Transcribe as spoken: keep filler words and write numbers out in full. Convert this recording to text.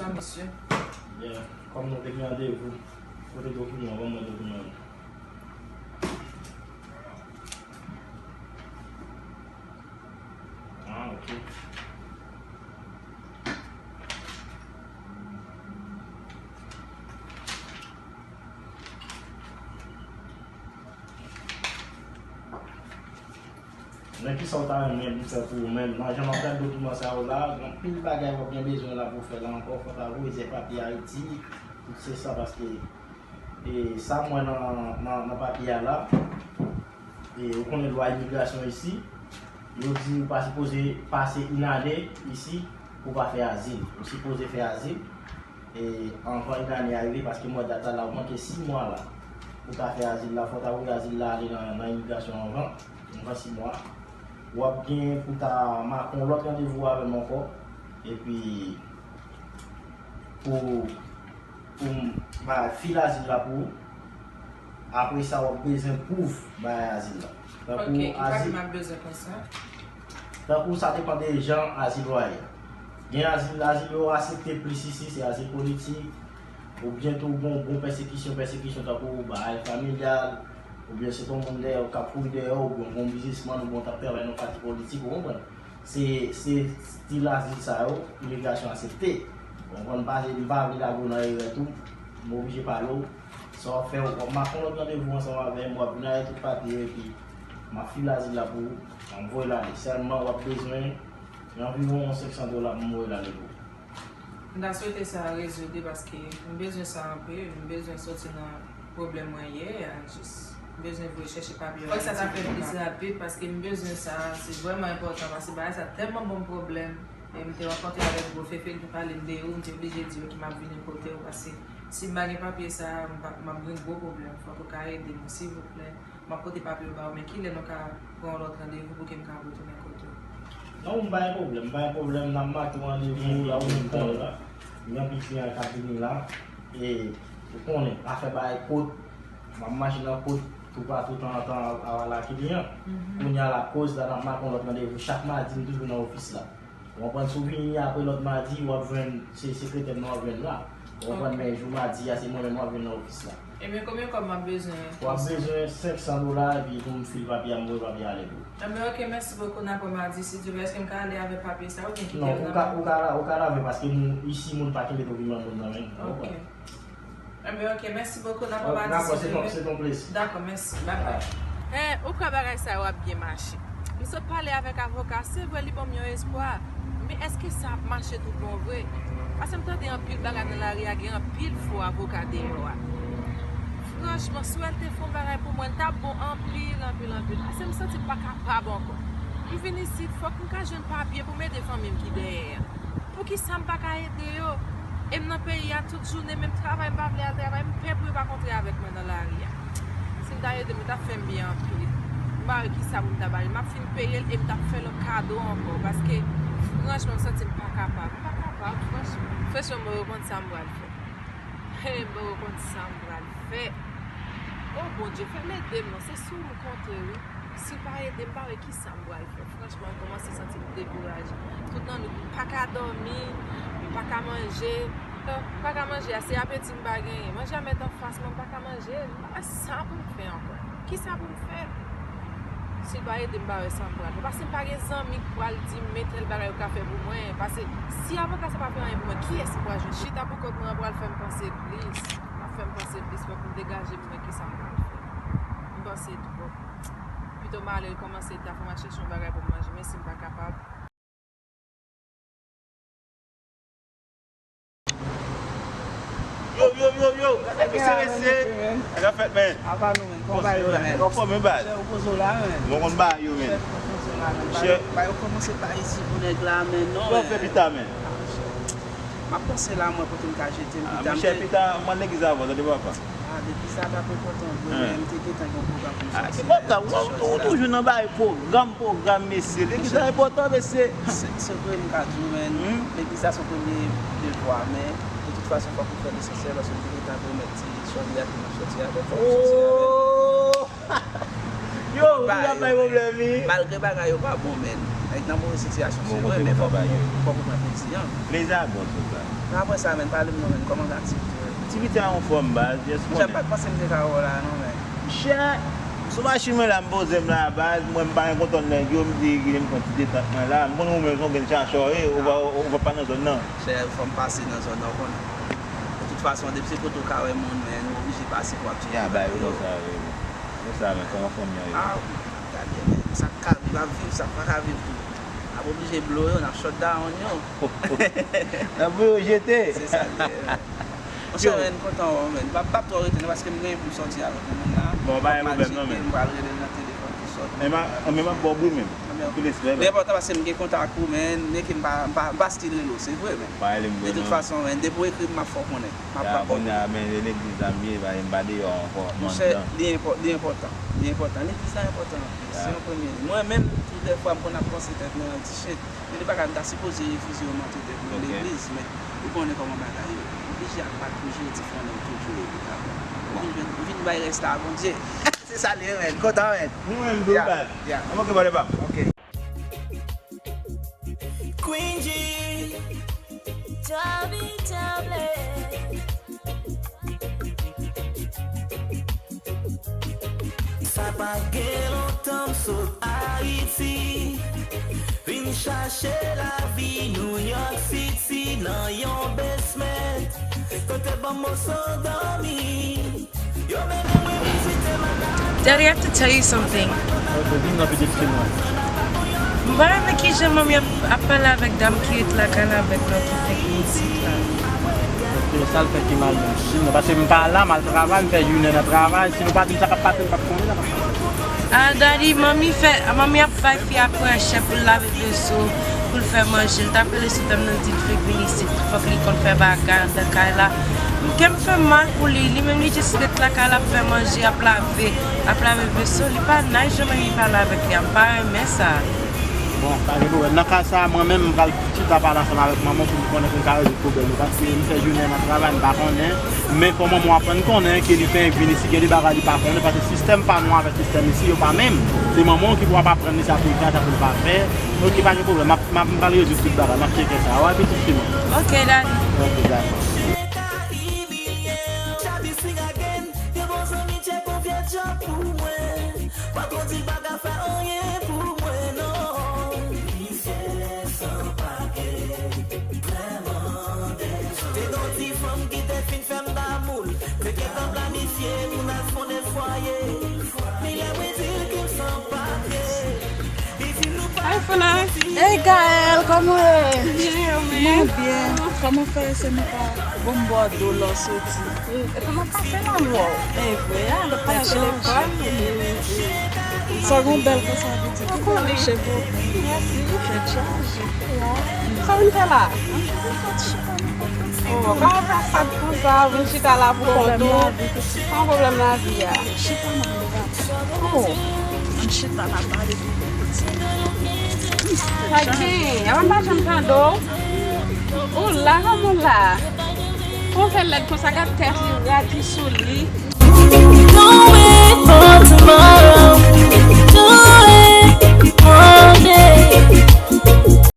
Sa, mesye. Byen, kòm nou te gen randevou, kote dokiman, ban mwen dokiman yo. Ah, ok. Men kisa w ta renmen m fè pou ou menm? Nan jan m ap gade dokiman sa yo la, gen anpil bagay w ap gen bezwen la pou w fè la ankò. Fò w ta voye papye Ayiti, tout se sa, paske, e, sa m wè nan, nan, nan papye a la, e, ou konnen lwa imigrasyon isi, yo di ou pa sipoze pase yon ane isi pou w pa fè azil. Ou sipoze fè azil, e, anvan yon ane a rive, paske m wè dat la, la, ou manke sis mwa la. Pou ta fè azil la, fò w ta voye azil la ale nan, nan imigrasyon anvan, anvan sis mwa. W ap gen pou ta make yon lòt randevou avè m ankò. Epi, pou, pou m bay fil azil la pou ou. Apre sa, w ap bezwen pwouv bay azil la. Tankou Ok, ki papye azil, m ap bezwen konsa? Tankou sa depann de jan azil ou a ye. Gen azil, azil yo aksepte plis isi, se azil politik, oubyen tou bon, bon pèsekisyon, pèsekisyon tankou bagay familyal, oubyen se yon moun dèyè w k ap kouri dèyè w, oubyen yon biznismann, oubyen w t ap travay nan pati politik, ou konprann? Se, se estil azil sa yo, imigrasyon aksepte. Ou konprann? M pa, m pa vle lage w nan erè tou, m oblije pale w. Sa w ap fè, w ap make yon lòt randevou ansanm avè m, w ap vin avèk tout papye yo, epi m ap file azil la pou ou, m ap voye l ale. Sèlman, w ap bezwen anviwon senk san dola pou m voye l ale pou ou. M ta swete sa rezoud wi, paske m bezwen sa anpil, m bezwen soti nan pwoblèm mwen ye a, jis m bezwen voye chèche papye yo Ayiti pou m ka. Fòk sa ta fèt plis rapid, paske m bezwen sa, se vrèman enpòtan, paske bagay sa tèlman ban m pwoblèm. E m te rankontre avèk Gwo Fefe, li te pale m de ou, m te oblije di yo ke m ap vini kote w, paske si m pa gen papye sa, m pa, m ap gen gwo pwoblèm. Fòk ou ka ede m, silvouplè. M ap pote papye yo ba ou, men kilè nou ka pran yon lòt randevou pou ke m ka retounen kote w? Non, m pa gen pwoblèm, m pa gen pwoblèm, n ap make yon randevou la ou menm tan la. Gen anpil kliyan k ap vini la, e ou konnen, afè bagay kot, m ap mache nan kot, toupatou, tanzantan, ap, ap ala kliyan. Kounye a la, koz la, n ap make yon lòt randevou. Chak madi, m toujou nan ofis la. Ou konprann, si w vini apre lòt madi, w ap jwenn, se sekretè m nan w ap jwenn la. Ou konprann, men jou madi a, se mwen menm w ap jwenn nan ofis la. Ebyen, konbyen kòb m ap bezwen? W ap bezwen senk san dola, epi pou m file papye a, m voye papye a ale pou ou. Ebyen, ok, mèsi bokou, n ap wè madi, si Dye vle. Èske m ka ale avèk papye sa, oubyen kite yo nan men m? Non, ou ka, ou ka, ou ka lave, paske nou, isi, moun pa kenbe dokiman moun nan men, ou konprann? Ebyen, ok, mèsi bokou, n ap wè madi, si Dye vle. Dakò, se ton plezi. Dakò, mèsi, bye bye. Hey, ou kwè bagay sa yo ap byen mache? M sot pale avèk avoka, se vre li ban m yon espwa, men èske sa ap mache tout bon vre? Paske m tande anpil bagay nan lari a, gen anpil fo avoka deyò a. Franchman, si w te fè yon bagay pou mwen, l t ap bon anpil, anpil, anpil. Paske m santi m pa kapab ankò. M vin isit, fòk m ka jwenn papye pou m ede fanmi m ki dèyè a. Poukisa m pa ka ede yo? E m nan peyi a tout jounen, menm travay m pa vle al travay, m pè pou yo pa kontre avèk mwen nan lari a. Si l ta ede m, li t ap fè m byen anpil. M pa wè kisa pou m ta ba li. M ap fin peye l e m t ap fè l yon kado ankò, paske franchman, m santi m pa kapab. M pa kapab, franchman. Franchman, m poko konn sa m pral fè. Hey, m poko konn sa m pral fè. O Bondye, fè m ede m non, se sou ou m konte wi. Si w pa ede m, m pa wè kisa m pral fè. Franchman, m kòmanse santi m dekouraje. Tout lannwit, m pa ka dòmi, m pa ka manje. Tan, m pa ka manje a, se apeti m pa genyen. Manje a mèt anfas mwen, m pa ka manje l. M pa wè sa pou m fè ankò. Kisa pou m fè? Si l pa ede m, m pa wè sa m pral fè. Paske m pa gen zanmi k pral di m, men tèl bagay ou ka fè pou mwen. Paske si avoka sa pa fè anyen pou mwen, kiyès m pral jwenn? Chita pou kont mwen an pral fè m panse plis. L ap fè m panse plis, fòk m degaje m wè kisa m pral fè. M panse twòp. Pito m ale kòmanse ta fè m al chèche yon bagay pou m manje, men si m pa kapab. Yo, yo, yo, yo! Gade mesye, mesye! Sa k ap fèt, men? Apa nou, men? Kòman bagay yo, men? Anfòm, men, baz. Chè, ou poze w la, men? Mwen konn bagay yo, men. Chè, ou poze w la, men? Chè. Bagay yo kòmanse pa isi pou nèg la, men, non, men. Fè pita, men. M ap panse la, mwen, kote m ka jete m, pita. Ah, monchè, pita, m al legliz avan, tande papa. Ah, legliz la t ap enpòtan vre, men m te gentan gen yon pwogram pou m sòti. Ah, ki pwogram? Ou, ou toujou nan bagay pwogram, pwogram, mesye. Legliz la enpòtan, mesye. Se, se vre, m ka di w, men legliz la se yon premye devwa, men de tout fason, fòk ou fè lesansyèl, paske m te gentan remèt ti sòlda pou m ap sòti avè l, fòk m sòti avè l. Oh! Yo, ou pa bay pwoblèm, wi. Malgre bagay yo pa bon, men. Nèg nan move sitiyasyon, se vre, men fòk ou, fòk ou pran plezi an. Plezi a bon, tout la. Apre sa, men, pale m non, men, kòman aktivite yo ye? Aktivite a anfòm, baz, yes. Monchè, m pa t panse m te ka wè w la, non, men. Monchè, sou machin mwen la, m poze m la, baz, mwen m pa gen kontwòl nèg yo, m di, gade m pran ti detant mwen la. M konnen ou menm se yon grenn chacha w ye, ou pa, ou pa nan zòn nan. Monchè, fò m pase nan zòn nan, ou konnen. De tout fason, depi se kote w ka wè moun, men, ou oblije pase pou w ap tcheke. Ya, bay, ou konsa, wi. Konsa, men, kòman fanmi an ye? Ah, gade, men, sa k ka viv ap viv, sa k pa ka viv tou. N ap oblije blow yo, n ap shut down yo. N ap voye yo jete. Se sa l ye, men. Monchè, men, kontan wè w, men. M p ap, p ap twò rete, non, paske m gen pou m sòti avèk yon moun la. Bon, pa gen pwoblèm, non, men. M pral rele l nan telefòn pou sòt. Men m a, men m ap ba w bri, men. Tout respè, men. Li enpòtan paske m gen kontak ou, men, men ke m pa, m pa, m pa still rele w, se vre, men. Pa rele m vre, non. De tout fason, men, depi w ekri m, m ap fè w konnen. M ap, m ap ba w bri. Ya, kounye a, men, e legliz la m ye, pa, m pa deyò ankò, m anndan. Monchè, li enpò-, li enpòtan, li enpòtan. Legliz la enpòtan anpil. Se yon premye. Mwen menm, tou dèfwa, m konn ap panse tèt mwen, m ap di, shit, gen de bagay m ta sipoze refize yo montre tèt mwen legliz, men ou konnen kòman bagay yo ye. Oblije ap bat pou jwe ti flanè w toujou epi apre. Ou vin jwenn, ou vin bay rès la a Bondye. Se sa l ye, men. Kontan, men. Nou menm tou, baz. Ya. Ann oke, bòdè pa m. Oke. Queen G. Sa pa gen lontan m sot Ayiti, vin chache lavi New York City nan yon basement, kote banm moso dòmi. Yo mennen mwen vizite Manhattan. Daddy, I have to tell you something. Ok, di m non, pitit fi mwen. M pa renmen kijan manmi ap, ap pale avèk dam ki ret lakay la avèk lòt ki fèk vin isit la. Paske sa l fè ki mal menm? Di m non, paske m pa la, m al travay, m fè jounen nan travay. Si nou pa di m sa k ap pase, m p ap konnen sa k ap pase. Ah, Daddy, manmi fè, manmi ap bay fi a prèchè pou l lave veso, pou l fè manje. L t ap rele sou tèm nan, di l fèk vin isit, fòk li konn fè bagay anndan kay la. Kè m fè m mal pou li, li menm li jis ret lakay la ap fè manje, ap lave, ap lave veso, li pa nice jan manmi pale avèk li a, m pa renmen sa. Bon, pa gen pwoblèm. Nan ka sa a, mwen menm, m pral chita pale ansanm avèk manman w pou m konnen pou m ka rezoud pwoblèm yo, paske m fè jounen nan travay, m pa konnen. Men fò manman w aprann konnen ke li fenk vin isit, gen de bagay li pa konnen, paske sistèm pa nou avèk sistèm isi yo pa menm. Se manman w ki pou ap aprann li sa pou l fè, sa pou l pa fè. Ok, pa gen pwoblèm. M ap, m ap, m pral rezoud tout bagay. M ap tcheke sa. Wè, pitit fi mwen. Ok, Daddy. Ok, dakò. Yon bon zanmi tcheke yon vye djòb pou mwen. Pa tro di l pa ka fè anyen pou mwen, non. Visye san pake, vrèman dezole. Te gen yon ti fanm ki te fin fè m damou l. Te gentan planifye pou n al fonde fwaye. Men lè mwen di l ke m san papye, li di nou pa. Hi, Funa. Hey, Gaëlle, kòman w ye? Byen, ou menm? Mwen byen. Kòman w fè se nou pa bon bò dlo lè w soti? Epi m ap pase nan bò. E vre a, m ap pale telefòn. Sa gon bèl konsa, pitit. Ou konnen. Cheve w bèl. Mèsi. Tèt chaje. Sa w vin fè la? Oh, kòman w fè fèt konsa, w vin chita la pou kont ou? Pa pwoblèm lavi a. Oh, ann chita la pale. Sa gen, a pa janm tande w. Ou la, kòman w la? Kòman w fè lèd konsa, gad tèt li, rad li sou li. Do it for tomorrow. Do it one day.